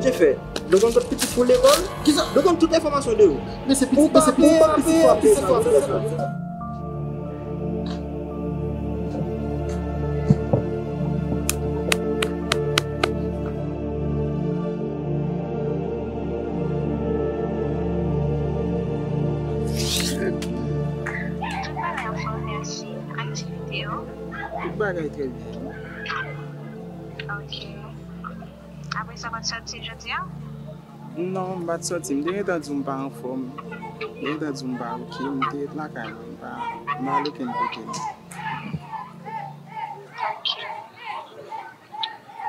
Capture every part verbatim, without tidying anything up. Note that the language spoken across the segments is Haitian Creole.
Te fè, nou konn kot pitit pou lekòl, kisa? Nou konn tout enfòmasyon de ou. Men se pitit, men se pitit, pitit frape, pitit frape. Tout bagay anfòm, mèsi. Aktivite yo? Tout bagay trè byen. Ok. Apre sa, w pa t sòti jodi a? Non, m pa t sòti. M te gentan di w m pa anfòm. M te gentan di w m pa oke. M te ret lakay mwen. M pa, m pa al okenn kote, non. Ok.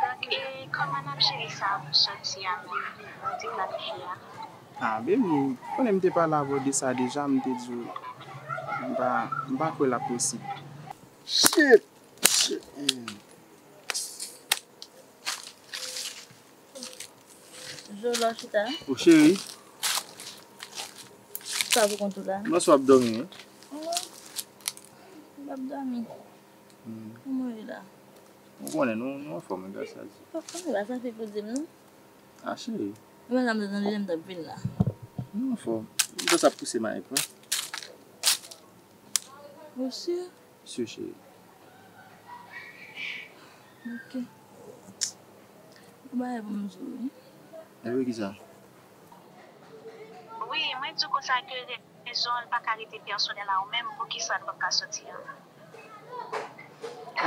Donk, e kòman n ap jere sa pou sòti a menm? Pou te planifye a? Ah, baby, ou konnen m te pale avè w de sa deja, m te di w m pa, m pa kwè l ap posib. Shit! Shit, man. Jolo chita. O cheri. Sa pou kont ou la? Mwen sou ap dòmi, wi. Oh, m ap dòmi. Hmm. Kòman w ye la? Ou konnen, nou, nou anfòm, gras a Dye. Anfòm la, sa fè pou di m, non? Ah, cheri. Mwen, sa m te tande lè m t ap vin la. Nou anfòm. M panse ap pouse mayik, wi. Ou si? Si, cheri. Ok. Ou bay pou m di w, wi. Epi kisa? Wi, mwen di w konsa ke rezon an pa ka rete pèsonèl a ou menm, poukisa n p ap ka sòti an?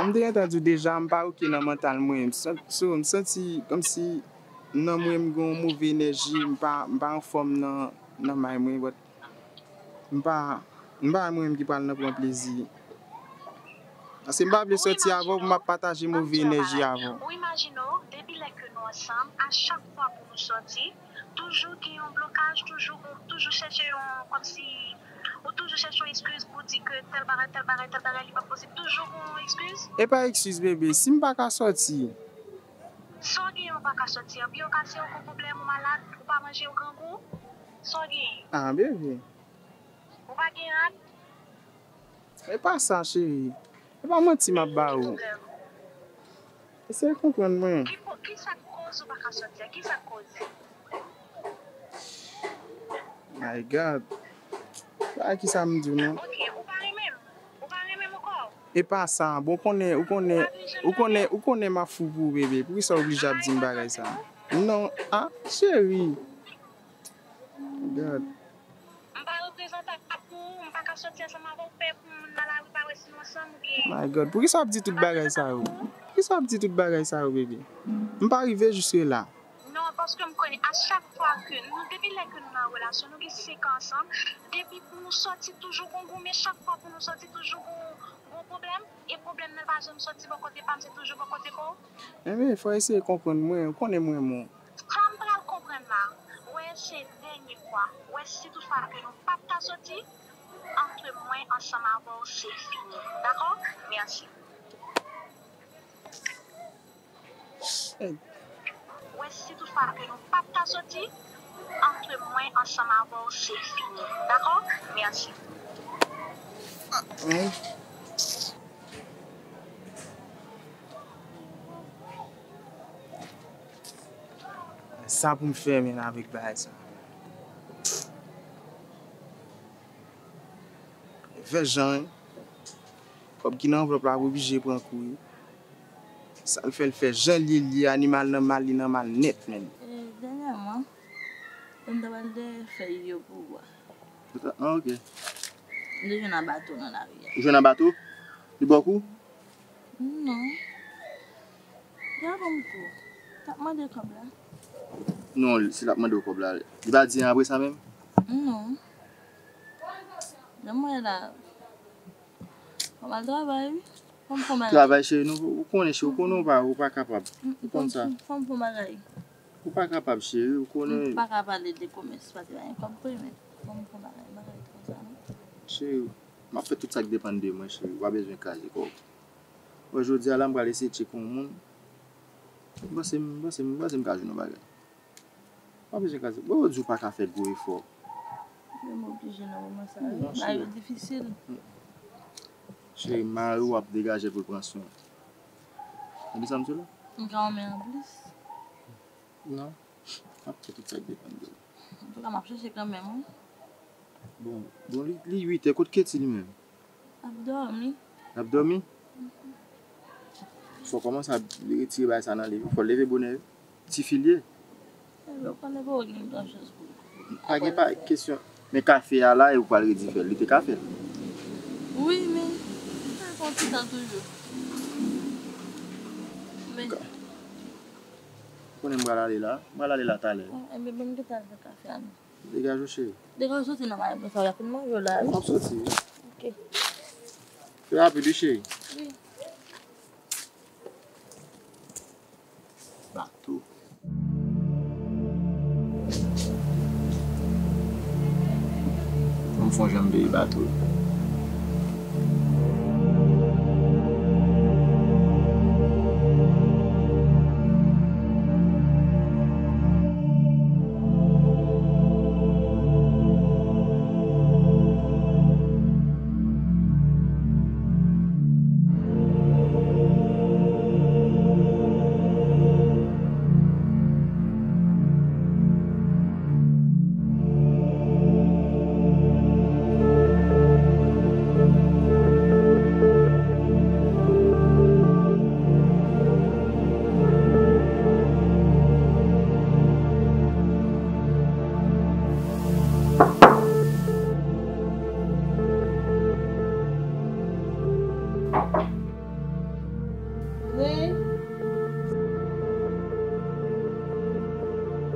M te gentan di w deja, m pa oke nan mantal mwen. M san-, so, m santi kòmsi nan mwen m gen yon move enèji, m pa, m pa anfòm nan, nan may mwen, but M pa, m pa mwen menm ki pral nan pran plezi. Paske m pa vle sòti avè w pou m ap pataje move enèji avè w. Ou imajine w, depi lè ke nou ansanm, a chak fwa pou nou sòti, toujou gen yon blokaj, toujou gon, toujou chèche yon, kòmsi, ou toujou chèche yon eskiz pou di ke tèl bagay, tèl bagay, tèl bagay, li pa posib, toujou gon eskiz. E pa eskiz, bebe, si m pa ka sòti. Sa w genyen, ou pa ka sòti, anpi w ka se yon gwo pwoblèm, ou malad, ou pa manje, ou grangou, sa w genyen? Ah, bebe. Ou pa gen rad? E pa sa, cheri. E pa manti m ap ba ou. Eseye konprann mwen. Ki po-, ki sa k koz ou pa ka sòti a? Ki sa k koz? My God. Sa ki sa m di w non. Ok, ou pa renmen m? Ou pa renmen m ankò? E pa sa. Bon, ou konnen, ou konnen, ou konnen, ou konnen m ap fou pou ou, bebe. Poukisa w oblije ap di m bagay sa? Non, ah, cheri. God. M pa reprezantab pou ou, m pa ka sòti ansanm avè w, pè pou moun nan lari pa wè si nou ansanm oubyen. My God, poukisa w ap di tout bagay sa yo? Poukisa w ap di tout bagay sa yo, bebe? M pa rive jiske la. Non, paske m konnen a chak fwa ke nou, depi lè ke nou nan relasyon, nou gen senk an ansanm, depi pou nou sòti toujou gon goumen, chak fwa pou nou sòti toujou gon, gon pwoblèm, e pwoblèm nan pa janm sòti bò kote pa m, se toujou bò kote pa w. Enben, fò eseye konprann mwen, ou konnen m renmen w. Sa m pral konprann la, wè se dènye fwa, wè si toutfwa ke nou p ap ka sòti, antre mwen ansanm avè w se fini, dakò? Mèsi. Wè si toutfwa ke nou p ap ka sòti, antre mwen ansanm avè w se fini, dakò? Mèsi. Sa pou m fè menm avèk bagay sa. Fè jan, wi. Kòb ki nan anvlòp la, ap oblije pran kou, wi. Sa l fè, l fè jan l ye, l ye, animal nan mal, li nan mal nèt, menm. E, dènyèman, m ta pral dèyè fèy yo pou ou a. Ah, ok. M te jwenn a bato nan lari a. Ou jwenn a bato? Li ba w kou? Non. Li pa ban m kou. T ap mande kòb la. Non, si l ap mande w kòb la, li pa di anyen apre sa menm? Non. Jan m wè la, fò m al travay, wi. Fò m fon bagay. Travay, cheri, nou, ou konnen, cheri, ou konnen ou pa, ou pa kapab. Ou konn sa. Fò m fon bagay. Ou pa kapab, cheri, ou konnen. M pa ka pale de komès, paske pa gen kòb pou li, men fò m fon bagay, m pa ka rete konsa, non. Cheri, m ap fè tout sa k depann de mwen, cheri. Ou pa bezwen kraze kò w. Bon, jodi a la, m pral eseye tcheke yon moun. M panse, m panse, m panse m ka jwenn yon bagay. Pa bezwen kraze. Bon, yo di w pa ka fè gwo efò. Men m oblije nan moman sa a, wi. Non, bagay yo difisil. Cheri, mari w ap degaje pou l pran swen w. Tande sa m di w la? M ka yon men anplis. Non. M ap fè tout sa k depann de ou. Antouka, m ap chèche kanmenm, wi. Bon, bon, li, li uit è, kot Ketty li menm? L ap dòmi. L ap dòmi? Fò w kòmanse ap retire bagay sa nan li, wi. Fò w leve bonè, wi. Tifi l ye. Ou konnen pa gen gran chans pou. Pa gen pa kesyon. Men kafe a la, e ou pral redi fè l. Li te ka fè l. Wi, men sa pran ti tan toujou. Men. Ou konnen m pral ale la. M pral ale la talè. Bon, enben, ban m gentan al fè kafe a non. Degaje w, cheri. Degaje w soti nan mayo sa, w ap fin manje w la, wi. M ap soti, wi. Ok. Fè rapid, wi, cheri. Wi. Bato. Ban m fè yon jan m peye bato. Rey.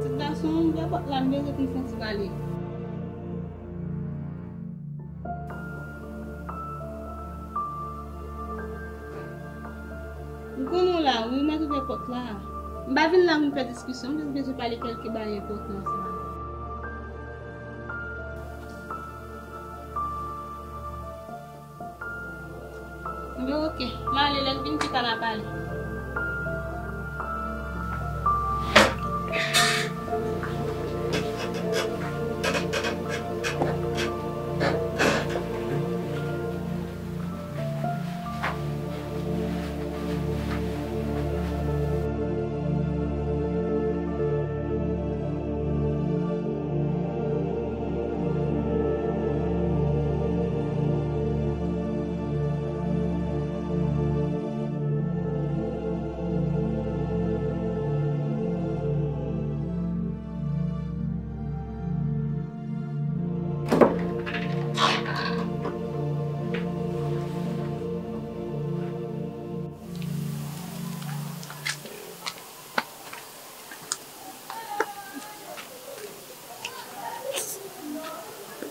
Ti gason, ouvè pòt la, m bezwen konn fè ti pale. M konnen w la, wi, ou mèt ouvè pòt la. M pa vin la pou n fè diskisyon, m jis bezwen pale kèlke bagay enpòtan sa. Bon, ok. M ale, lè m vin pita n a pale.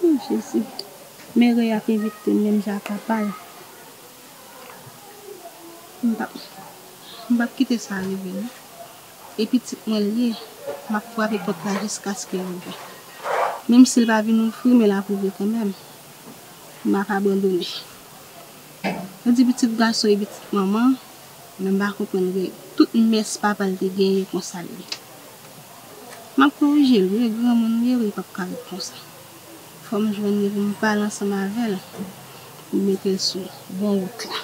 O Jezi, men Rey ap envite m menm jan ak papa l. M p ap, m p ap kite sa rive non. E pitit mwen l ye, m ap frape pòt la jiskaske l ouvè. Menm si l pa vin ouvri, men l ap ouvri kanmenm. M ap abandone. Yo di pitit gason e pitit manman, men m pa konprann gen tout mès papa l te genyen konsa l ye. M ap korije l, wi, e granmoun li ye, wi, li p ap ka ret konsa. Fò m jwenn li pou m pale ansanm avè l, pou m mete l sou bon wout la.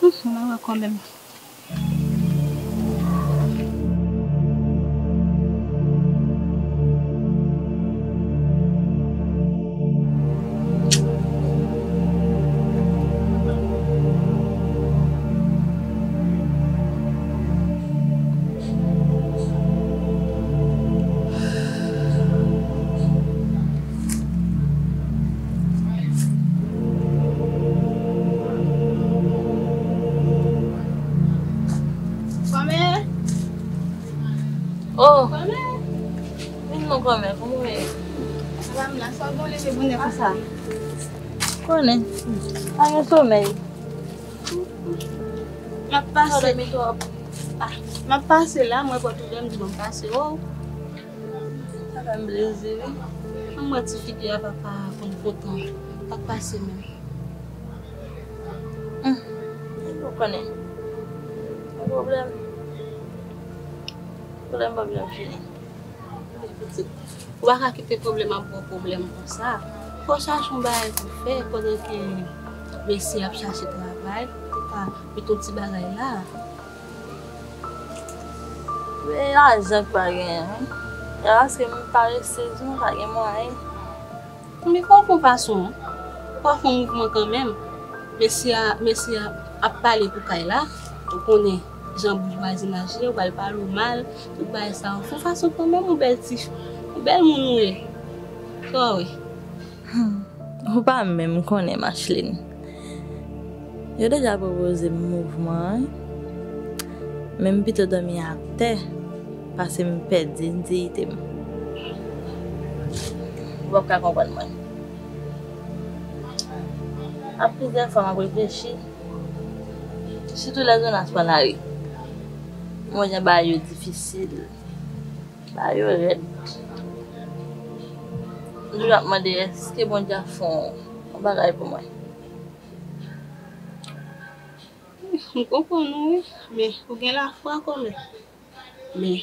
Humm, m a wè kanmenm. Kòmè! Oh! Kòmè! Vin non kòmè, kòman w ye? Sa va, m la, sa w gen w leve bonè konsa? Konnen, pa gen somèy. M ap pase. Sa w dòmi twòp? Ah, m ap pase la, m wè pòt ouvè, m di bon m pase, oh. Sa fè m plezi, wi. Ann wè ti figi a papa konn kontan. Pa t pase menm. Hum, ou konnen. Pwoblèm. Pwoblèm, pwoblèm fini. Ou pa ka kite pwoblèm ap ba w pwoblèm konsa. Fò w chache yon bagay pou fè pandan ke mesye ap chache travay. Ou ka met yon ti bagay la. E lajan k pa genyen, wi. E paske m parese, m pa gen mwayen. Men fò w fè yon fason, wi. Fò w fè yon mouvman kanmenm. Mesye a, mesye a ap pale pou kay la. Ou konnen jan boujwazinaj ye, ou pral pale w mal, tout bagay sa yo. Fè yon fason kanmenm, yon bèl ti, yon bèl moun ou ye. Sa w wè. Hmm. Ou pa menm konnen, Marcheline. Yo deja pwopoze m mouvman an, men m pito dòmi atè pase m pèdi diyite m. Ou p ap ka konprann mwen. Ap plizyè fwa m ap reflechi, sitou lè Jonas pran lari. Mwen jan bagay yo difisil. Bagay yo rèd. M toujou ap mande, èske Bondye ap fè yon bagay pou mwen? M konprann ou, wi. Men, ou gen lafwa kanmenm. Men,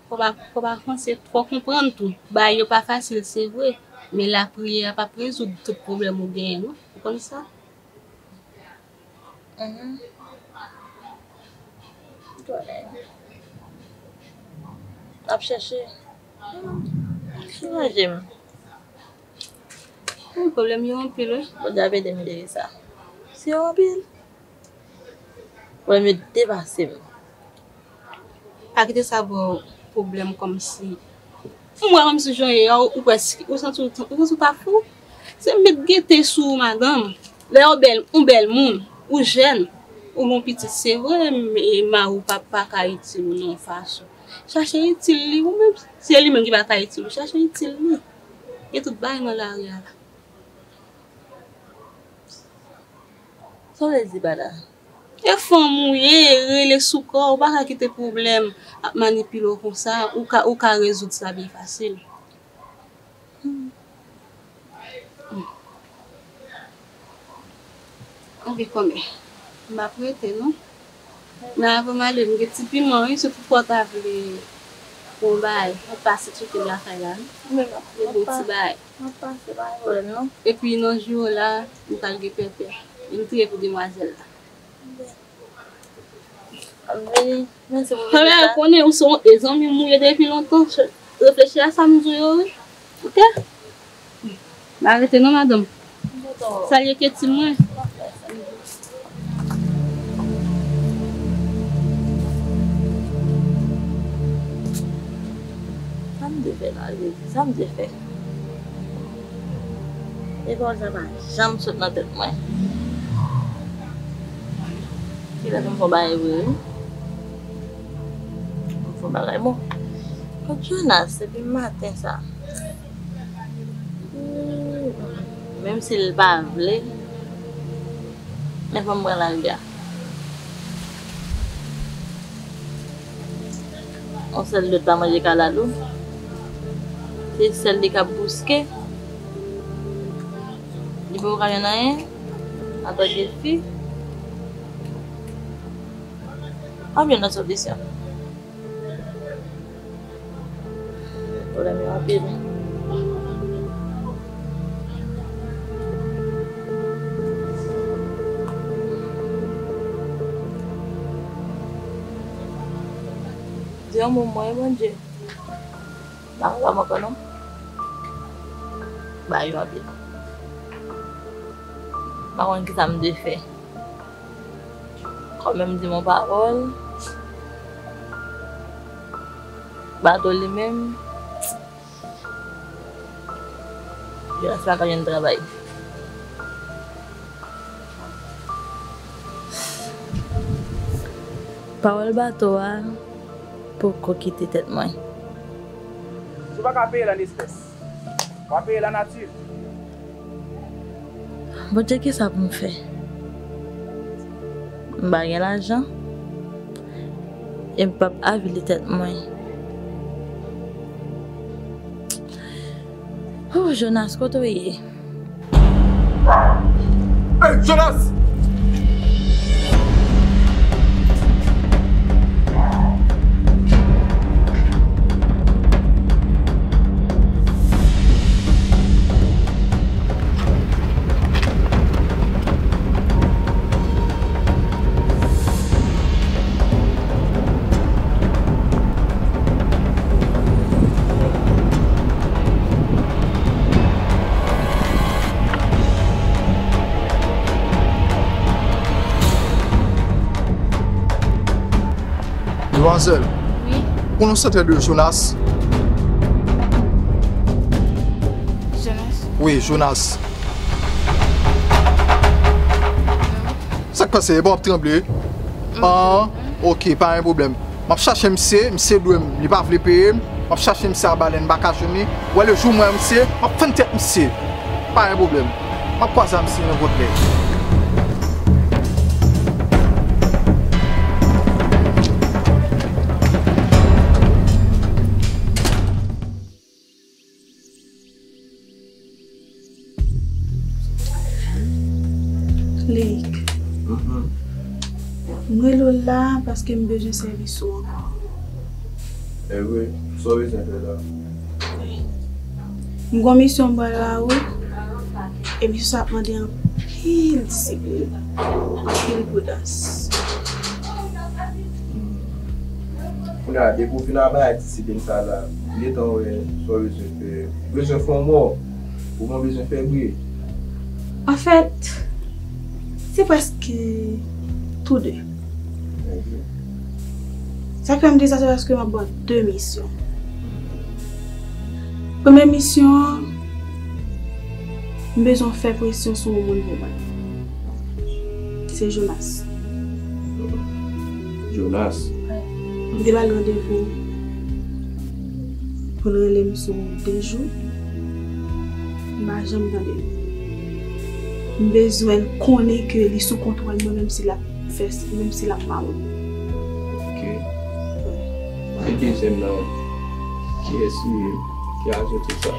fò pa, fò pa panse twò konprann tou. Bagay yo pa fasil, se vre. Men lapriyè a p ap rezoud tout pwoblèm ou genyen, non. Ou konn sa? Mhm. Konnen. N ap chèche. Soulaje m. Wi, pwoblèm yo anpil, wi. Bondye ap ede m jere sa. Si yo anpil, pwoblèm yo depase m. Pa kite sa ba w pwoblèm kòmsi. M wè kòmsi jan w ye a, ou, ou prèske, ou santi w, ou santi w ta fou. Se met gete sou ou, madanm. Lè yon bèl, yon bèl moun, ou jèn, ou gon pitit, se vre, e mari w pa, pa ka itil ou nan yon fason. Chache itil li, ou menm, se li menm ki pa ka itil ou, chache itil li. Gen tout bagay nan lari a la. Sa w vle di pa la? E fanm ou ye, rele sou kò w, ou pa ka kite pwoblèm ap manipile w konsa, ou ka, ou ka rezoud sa byen fasil. Hmm. Anvi kòmè, m ap rete non. Men avan m ale, m gen ti piman wi, se poukò w ta vle yon bagay, m ap pase tcheke lakay la wi. Men m ap, m ap, bon ti bagay. M ap pase, pa gen pwoblèm non. Epi nan jou la, m pral gen pèpè. M triye pou demwazèl la. M ap vini. Mèsi pou vizit la. Fè bagay, konnen ou se yon zanmi m ou ye depi lontan. Reflechi a sa m di w yo wi. Oke? M arete non, madanm. Salye Keti mwen. Sa m te fè la, Jezi? Sa m te fè? E pawòl sa pa janm sot nan tèt mwen. Kilè pou m fè yon bagay vre, wi. Pou m fè yon bagay bon. Kot Jonas, depi maten sa. Menm si l pa vle, men fò m pran lari a. Yon sèl lòt pa manje kalalou. Se sèl li k ap bouske. Li poko ka jwenn anyen antanke fi. Ann jwenn lòt solisyon. Pwoblèm yo anpil. Di yon mo mwen, Bondye. Pa konn sa m ankò non. Bagay yo anpil. M pa konn kisa m dwe fè. Kòmè m di m yon pawòl. Bato li menm. Jonas pa ka jwenn travay. Pawòl bato a poko kite tèt mwen. Si w pa ka peye l an espès, w a peye l an nati. Bondye, kisa pou m fè? M pa gen lajan. E m p ap avili tèt mwen. Hoo, Jonas, kote w ye? Hey, Jonas! Demwazèl, wi, ou konnen yon sèten de Jonas? Jonas? Wi, Jonas. Non. Sa k pase? E pa w ap tranble? An, ok, pa gen pwoblèm. M ap chache misye, misye dwe m, li pa vle peye m. M ap chache misye a balèn, m pa ka jwenn li. Wè, le jou m wè misye, m ap fann tèt misye. Pa gen pwoblèm. M ap kwaze a misye nenpòt lè. Leik, mhm, m rele w la paske m bezwen sèvis ou ankò. E vre, sa w bezwen fè la? M gon misyon m pral la wi. E misyon sa ap mande anpil disiplin, anpil pridans. Kounye a, depi w fin ap bay disiplin sa la, m gentan wè sa w bezwen fè. Ou bezwen fè yon mò, ou bezwen fè bri. Anfèt, se prèske tou de. Sa k fè m di sa, se paske m ap ba w de misyon. Premye misyon an, m bezwen w fè presyon sou yon moun pou mwen. Se Jonas. Jonas? Wi. M te ba l randevou pou l rele m sou de jou. M pa janm tande l. M bezwen l konnen ke li sou kontwòl mwen, menm si l ap fè, menm si l ap mawon. Ok. E dezyèm nan, kiyès li ye? Ki ajoute sa?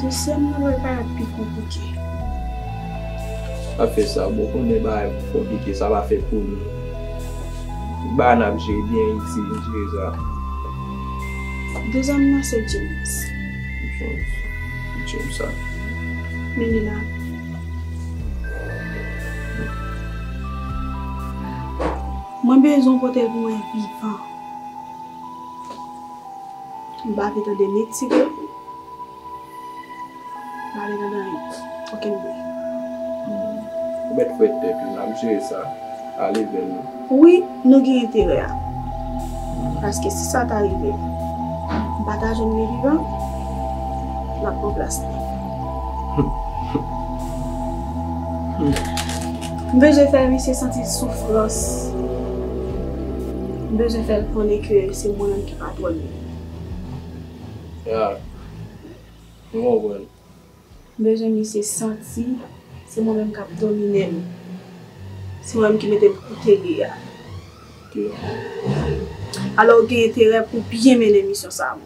Dezyèm nan, bagay pa pi konplike. Pa fè sa, bon, konnen bagay konplike, sa pa fèt pou nou. Bagay n ap jere byen isi, n jere sa. Dezyèm nan se James. James. James sa. Men li la. Mwen bezwen w pote l pou mwen vivan. M pa vle tande ni tire. M pa vle tande anyen. Okenn bri. Hmm. Ou mèt fè tèt ou, n ap jere sa. Ale vè nou. Wi, nou gen enterè a. Paske si sa ta rive, m pa ta jwenn li vivan, m ap pran plas li. M bezwen fè misye santi soufrans. M bezwen fè l konnen ke se mwen menm ki patwòn li. Ya. M konprann. M bezwen misye santi se mwen menm k ap domine l. Se mwen menm ki mete l kote li a. Ok. Alò, ou gen enterè pou byen mennen misyon sa a.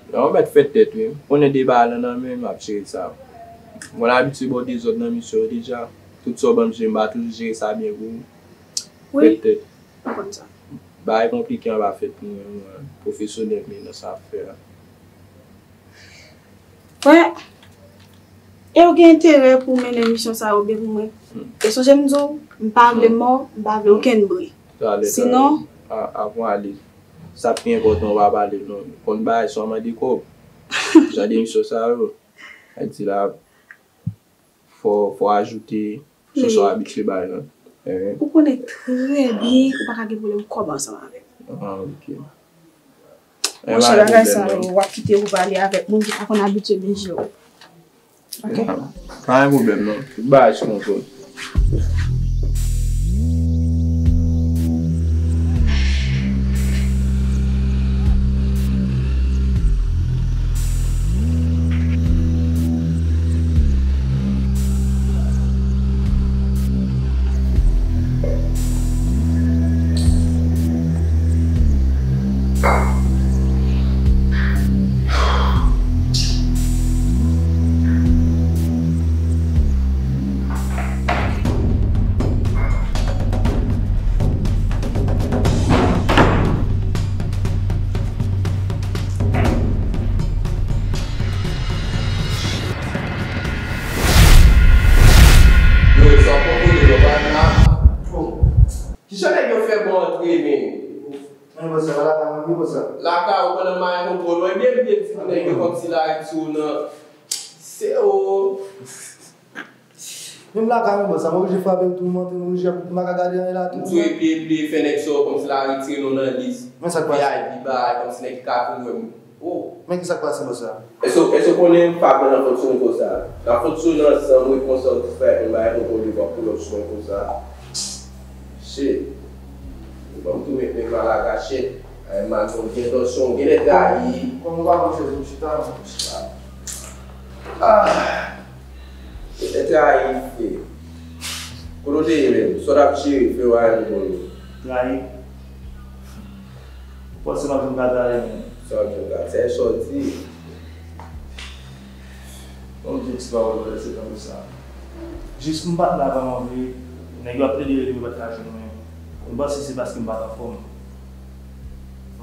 Ou mèt fè tèt, wi. Konnen deba a nan men m, m ap jere sa. Mwen abitye ba w dezòd nan misyon yo deja. Tout sa w ban m jere, m pa toujou jere sa byen pou ou. Wi. Fè tèt. M konn sa. Bagay konplike an pa fèt pou mwen, mwen pwofesyonèl men nan sa ap fè a. Frè, e ou gen enterè pou w mennen misyon sa a oubyen pou mwen? Hmm. E sonje m di w, m pa vle mò, m pa vle okenn bri. Talè, talè. Sinon, a-, avan w ale, sa k pi enpòtan, w pa pale non. Konn bagay sa w mande kòb. Jan de misyon sa yo, Ayiti la, fò, fò ajoute sou sa w abitye bay la. Ou konnen trè byen ou pa ka gen pwoblèm kòb ansanm avè m. Ah, ok. Monchè, bagay sa yo, w ap kite pou pale avèk moun ki pa konn abitye byen jere w. Ok? Pa gen pwoblèm non. Tout bagay sou kontwòl. Yo, sa poko de yo pa la. Kijan nèg yo fè bon antre, men? Mwen, bòs la, lakay mwen, wi, bòs la. Lakay ou pandan m al kontwòl, mwen byen, byen di pou nèg yo kòmsi la, di ou nan. Se o. Menm lakay mwen, bòs, sa m oblije frape tou, m antre, m oblije, m pa ka gade anyen la tou. M tou epi, epi fè nèg sa yo kòmsi l a retire nou nan lis V I P bagay, kòmsi nèg ki ka vin wè m. Oh. Men ki sa k pase, bòs la? Èske, èske w konnen m pa pran nan fonksyone konsa? Nan fonksyone ansanm, responsab dispayèt, m bay konpòte w ap poul ap sou mwen konsa. Shit. Ban m tou met men m a la kachèt. Ay, man, son gen tansyon, gen lè trayi. Kòman w pa pran chèz ou chita, non? Ah. Gen lè trayi, frè. Kote w te ye menm? Sa w t ap chire, frè, w a yon bon yo. Trayi? Ou panse m ap vin ka trayi menm? Sa w ap vin ka trayi? Sa w di? Bon, m di ti pawòl, brother, se tankou sa. Jis m pa t la pa m anvi. Nèg yo ap plede rele m, yo pa t ka jwenn mwen. M panse se paske m pa t anfòm.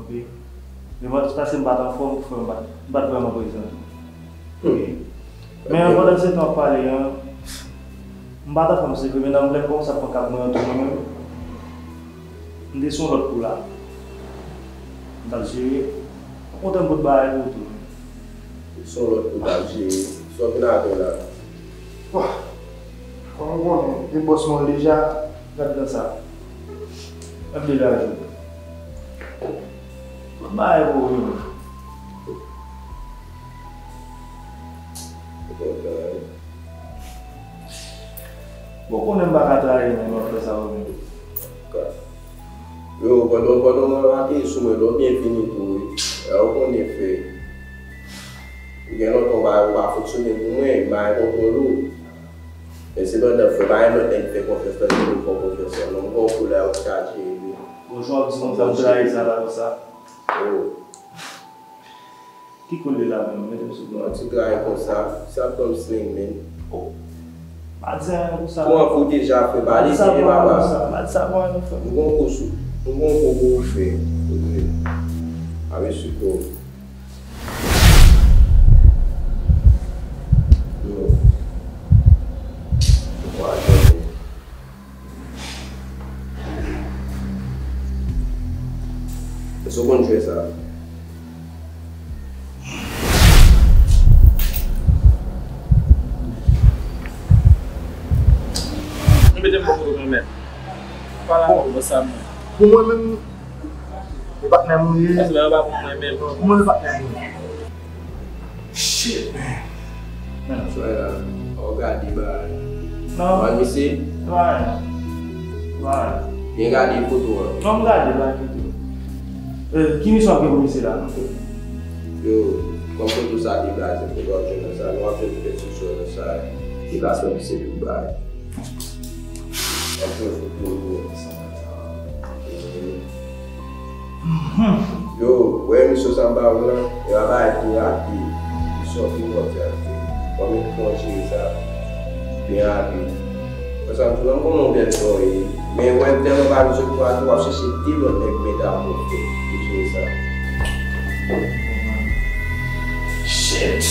Ok? Men m panse paske m pa t anfòm ki fè m pa t, m pa t vrèman prezan tou. Ok? Men pandan se tan w ap pale an, m pa t anfòm se vre, men nan lè m kòmanse ap pran kap mwen an tou mwen menm, m te sou yon lòt kou la. M t ap jere. M kontan m pot bagay pou ou tou. Se yon lòt kou w t ap jere. Sa w vin avè la? Wah! Kòman w konnen? E bòs mwen deja. Gad dan sa. Gad de lajou. Tout bagay pou ou, wi. Ou kontan, wi. Bon, konnen m pa ka trayi moun nan fè sa ou menm. Yo, pandan, pandan w ateri sou mwen, lè w byen fini tou, wi. Lè w konnen fè. Ou gen lontan w pa, w pa fonksyone pou mwen, m pa gen kontwòl ou. Men se pandan fè, pa gen lòt nèg fè konfyans, tankou ou fè konfyans lan. Non, m gon kou la, yo chaje, wi. Bon, jan w ap di konsa, m trayi sa la konsa. Oh. Ki koulè la menm? Mete m sou do. Yon ti gray konsa, sa pran m sling, men. Oh. Pa di anyen konsa. Ou anvi deja fè pale, se papa. Pa di sa pou anyen konsa. M gon kou sou, m gon kou pou ou fè. Kote? Ave sou kou. Yo. Ou pa tande. Èske w konn jwèt sa? Nou mete m bò kote w kanmenm. Pale avè w bò sa mwen. Pou mwen menm, e patnè m li ye. Èske w pa konn mwen menm? Pou mwen, e patnè m li ye. Shit, man. Men sa la, w gade bagay. Non. Wè misye? Wè. Wè. Byen gade foto an. Non, m gade bagay foto. Eh, ki misyon w ap gen pou misye la? Yo, kòm foto sa deplaze, foto w ap jwenn nan sa, nou ap jwenn tout enstriksyon nan sa. Deplasman misye, tout bagay. Anpil foto, yo. Yo, wè misyon sa m ba ou lan, e pa bagay tou rapid. Misyon pi mòtèl. Fò m ede w jere sa byen rapid. Paske m tou menm konnen w bèl fò e. Men wè m tèlman pa bezwen pou al tou, w ap chèche de lòt nèg mete a pou fè pou jere sa. Shit!